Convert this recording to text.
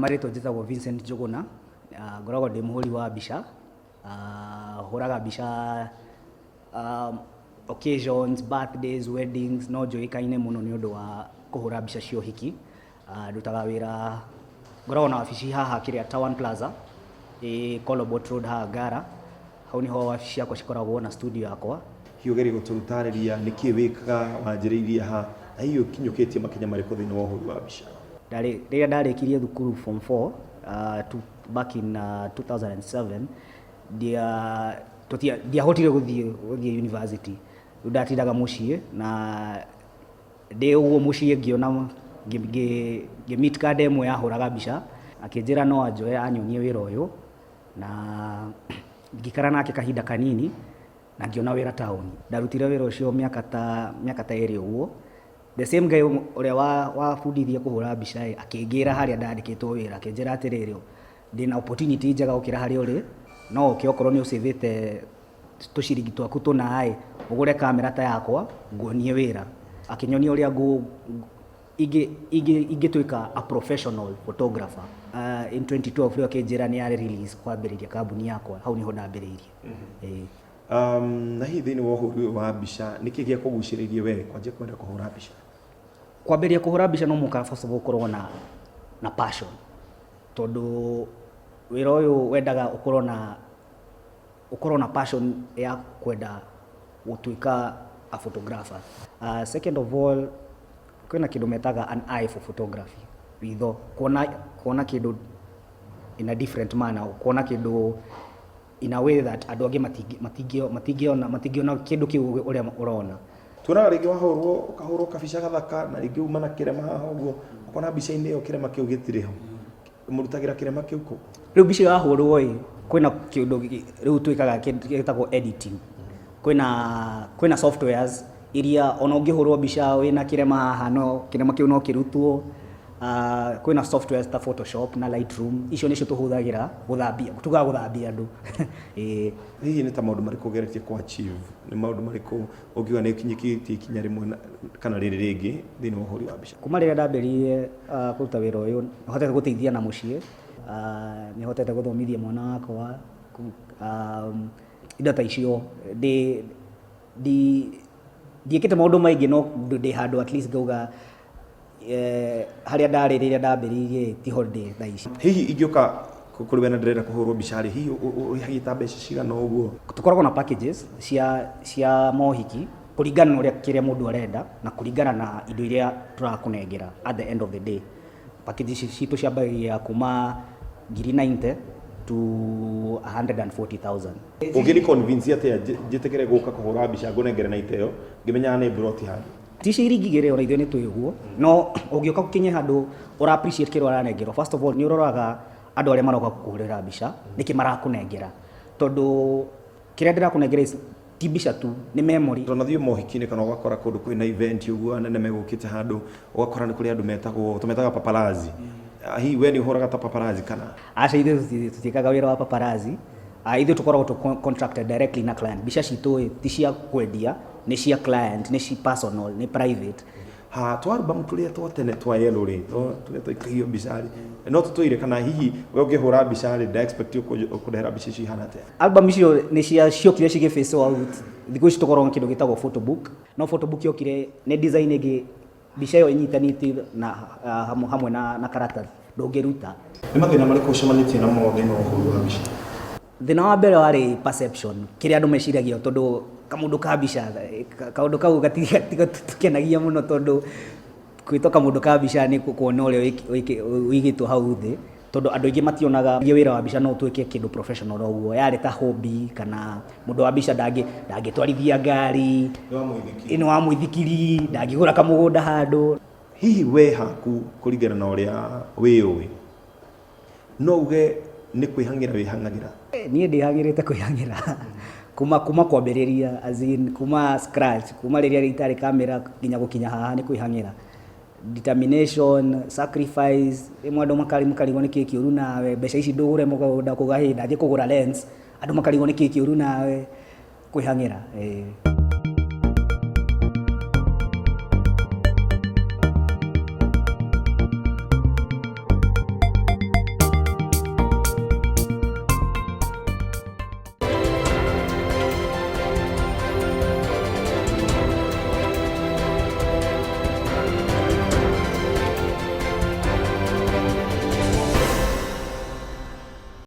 Marĩtwa njĩtagwo Vincent Njũgũna, ngoragwo ndĩ mũhũri wa mbica, hũraga mbica occasions, birthdays, weddings, no njũĩkaine mũno nĩ ũndũ wa kũhũra mbica cia ũhiki. Ndutaga wĩra, ngoragwo na wabici haha kĩrĩa Town Plaza, ĩ Kolobot Road haha Ngara, hau nĩho wabici ciakwa cikoragwo na studio yakwa. Hihi ũgerie gũtũtarĩria nĩkĩ wĩkaga, wanjĩrĩirie ha, na hihi ũkinyũkĩtie makinya marĩkũ thĩinĩ wa ũhũri wa mbica? Rĩrĩa ndarĩkirie thukuru form 4 back in 2007, ndiahotire gũthiĩ university, rĩu ndatindaga mũciĩ na ndĩ ũguo mũciĩ ngĩona ngĩ meet kanda ĩmwe yahũraga mbica, akĩnjĩra no anjoe anyonie wĩra ũyũ, na ngĩikara nake kahinda kanini na ngĩona wĩra taũni. Ndarutire wĩra ũcio mĩaka ta 2 ũguo. The same guy ũrĩa wabundithirie kũhũra mbica ĩ, akĩngĩra harĩa ndandĩkĩtwo wĩra, akĩnjĩra atĩrĩrĩ, ndĩna opportunity njega gũkĩra harĩa ũrĩ, no ũke okorwo nĩ ũcĩvĩte tũciringi twaku tũna ĩ, ũgũre kamera ta yakwa, nguonie wĩra. Akĩnyonia ũrĩa ingĩtuĩka a professional photographer. In 2012 rĩu akĩnjĩra nĩ arĩ release kwambĩrĩria kambuni yakwa, hau nĩho ndambĩrĩirie. Ĩĩ. Na hihi thĩinĩ wa ũhũri ũyũ wa mbica nĩkĩ gĩakũgucĩrĩirie we kwanjia kwenda kũhũra mbica? Kwambĩrĩria kũhũra mbica no mũhaka first of all ũkorwo na passion, tondũ wĩra ũyũ wendaga ũkorwo na passion ya kwenda gũtuĩka a photographer. Second of all, kwĩna kĩndũ metaga an eye for photography, ritho kuona kĩndũ in a different manner, kuona kĩndũ in a way that andũ angĩ matingĩona kĩndũ kĩu ũrĩa ũrona. Tuonaga rĩngĩ wahũrwo ũkahũrwo kabica gathaka na rĩngĩ uma na kĩrema haha ũguo, ũkona mbica-inĩ ĩyo kĩrema kĩu gĩtirĩ ho. Mũrutagĩra kĩrema kĩu kũ? Rĩu mbica ĩyo yahũrwo ĩ, kwĩna kĩndũ rĩu twĩkaga gĩtagwo editing. Kwĩna softwares iria ona ũngĩhũrwo mbica wĩna kĩrema haha, no kĩrema kĩu no kĩrutwo. Kwĩna softwares ta Photoshop na Lightroom, icio nĩcio tũhũthagĩra gũthambia, tugaga gũthambia andũ. Ĩĩ. Hihi nĩ ta maũndũ marĩkũ ũgeretie kũ achieve? Nĩ maũndũ marĩkũ ũngiuga nĩ ũkinyũkĩtie ikinya rĩmwe kana rĩrĩ rĩngĩ thĩinĩ wa ũhũri wa mbica? Kuma rĩrĩa ndambĩrĩirie kũruta wĩra ũyũ, nĩhotete gũteithia na mũciĩ, nĩhotete gũthomithia mwana wakwa, indo ta icio. Ndiĩkĩte maũndũ maingĩ, no ndĩ handũ at least ngauga harĩa ndarĩ rĩrĩa ndambĩrĩirie tiho ndĩ thaa ici. Hihi ingĩũka kũrĩ we na ndĩrenda kũhũrwo mbica rĩ, hihi ũrĩhagia ta mbeca cigana ũguo? Tũkoragwo na packages cia mohiki kũringana na ũrĩa kĩrĩa mũndũ arenda na kũringana na indo iria tũrakũnengera at the end of the day. Packages citũ ciambagĩrĩria kuma ngiri 90 to 140,000. Ũngĩni convince atĩa njĩtĩkĩre gũka kũhũra mbica ngũnengere na iteo ngĩmenyaga nĩ mburoti handũ? Ti ciringi 2 ona ithuĩ nĩ tũĩ ũguo, no ũngĩũka ũkinye handũ ũra appreciate kĩrĩa ũranengerwo, first of all nĩ ũroraga andũ arĩa maroka gũkũhũrĩra mbica nĩkĩ marakũnengera, tondũ kĩrĩa ndĩrakũnengera ti mbica tu, nĩ memory. Twanathiĩ mohiki-inĩ kana ũgakora kũndũ kwĩna event ũguo anene megũkĩte handũ, ũgakora nĩ kũrĩ andũ metagwo, tũmetaga paparazzi. Hihi we nĩ ũhũraga ta paparazzi kana? Aca, ithuĩ tũtiĩkaga wĩra wa paparazzi. Ithuĩ tũkoragwo tũ contracted directly na client. Mbica citũ ĩ ti cia kwendia, nĩ cia client, nĩ ci personal, nĩ private. Ha twa album tũrĩa twa tene twa yellow rĩ, tũrĩa twaikagio mbica rĩ, no tũtũire kana hihi we ũngĩhũra mbica rĩ, nda expect ũkũndehera mbica icio ihana atĩa? Album icio nĩ cia ciokire cigĩ phase out. Thikũ ici tũkoragwo na kĩndũ gĩtagwo photobook, no photobook yokire nĩ design ĩngĩ, mbica ĩyo ĩnyitanĩtio na hamwe na karatathi, ndũngĩruta. Nĩ mathĩna marĩkũ ũcemanĩtie namo thĩinĩ wa ũhũri wa mbica? Thĩna wa mbere warĩ perception, kĩrĩa andũ meciragia, tondũ kamũndũ ka mbica, kaũndũ kau gatikenagia mũno, tondũ gwĩtwo kamũndũ ka mbica nĩ kuona ũrĩa ũigĩtwo hau thĩ, tondũ andũ aingĩ mationaga wĩra wa mbica no ũtuĩke kĩndũ professional ũguo, yarĩ ta hobby, kana mũndũ wa mbica ndangĩtwarithia ngari, nĩ wa mũithikiri, ndangĩgũra kamũgũnda handũ. Hihi we haku kũringana na ũrĩa wĩyũĩ, no uge nĩ kwĩhang'ĩra wĩhang'agĩra? Niĩ ndĩhang'ĩrĩte kwĩhang'ĩra kuma kwambĩrĩria, as in kuma scratch, kuma rĩrĩa itarĩ kamera nginya gũkinya haha nĩ kwĩhang'ĩra. Determination, sacrifice, rĩmwe andũ makarigwo nĩkĩ kĩũru nawe, mbeca ici ndũgũre mũgũnda, kuga hĩ ndathiĩ kũgũra lens, andũ makarigwo nĩkĩ kĩũru nawe, kwĩhang'ĩra, ĩĩ.